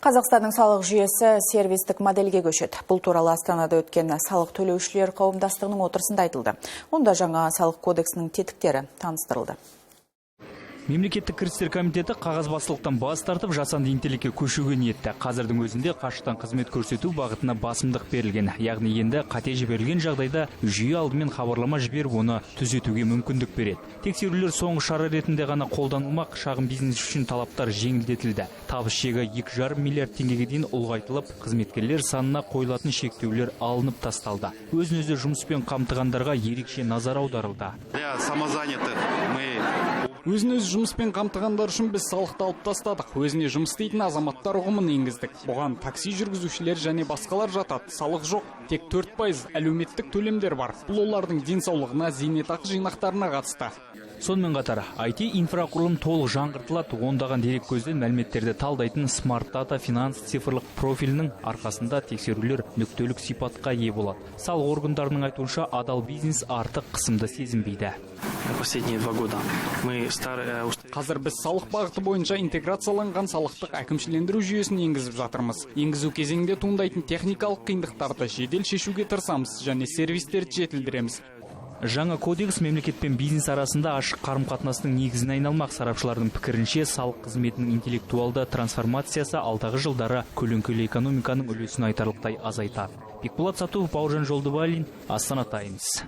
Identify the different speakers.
Speaker 1: Қазақстанның салық жүйесі сервистік модельге көшеді. Бұл туралы Астанада өткен салық төлеушілер қауымдастығының отырысында айтылды. Онда жаңа салық кодексінің тетіктері таныстырылды.
Speaker 2: Мемлекеттік кірістер комитеті қағазбастылықтан бас тартып, жасанды интеллектке көшуге ниетті. Қазірдің өзінде қашықтан қызмет көрсету бағытына басымдық берілген. Яғни енді қате жіберілген жағдайда жүйе алдымен хабарлама жіберіп, оны түзетуге мүмкіндік береді. Тексерулер соңғы шара ретінде ғана қолданылмақ. Шағын бизнес үшін талаптар жеңілдетілді. Табыс шегі 2,5 миллиард теңгеге дейін ұлғайтылып, қызметкерлер санына қойылатын шектеулер алынып тасталды. Өзін өзі жұмыспен қамтығандарға ерекше назар аударылды.
Speaker 3: Для самозанятых мы
Speaker 4: Өзін өзі жұмыспен қамтығандар үшін біз салықты алып тастадық. Өзіне жұмыс істейтін азаматтар ұғымын енгіздік. Бұған такси жүргізушілер және басқалар жатады. Салық жоқ, тек 4% әлеуметтік төлемдер бар. Бұл олардың денсаулығына, зейнетақы жинақтарына қатысты.
Speaker 2: Сонымен қатар IT инфрақұрылым толық жаңғыртылады. Ондаған дереккөзден мәліметтерді талдайтын Smart Data Finance цифрлық профилінің арқасында тексерулер нүктелік сипатқа ие болады. Салық органдарының айтуынша, адал бизнес артық қысымды сезінбейді.
Speaker 5: Последние 2 года мы старые
Speaker 4: Қазір біз салық бағыты бойынша интеграцияланған салықтық әкімшілендіру жүйесін енгізіп жатырмыз. Енгізу кезеңінде туындайтын техникалық қиындықтарды жедел шешуге тырысамыз және сервистерді жетілдіреміз.
Speaker 2: Жаңа кодекс мемлекет пен бизнес арасында ашық қарым-қатынастың негізіне айналмақ. Сарапшылардың пікірінше, салық қызметінің интеллектуалды трансформациясы алдағы жылдары көлеңкелі экономиканың үлесін айтарлықтай азайтады. Бекболат Сатуов, Бауыржан Жолдыбалин, Астана Таймс.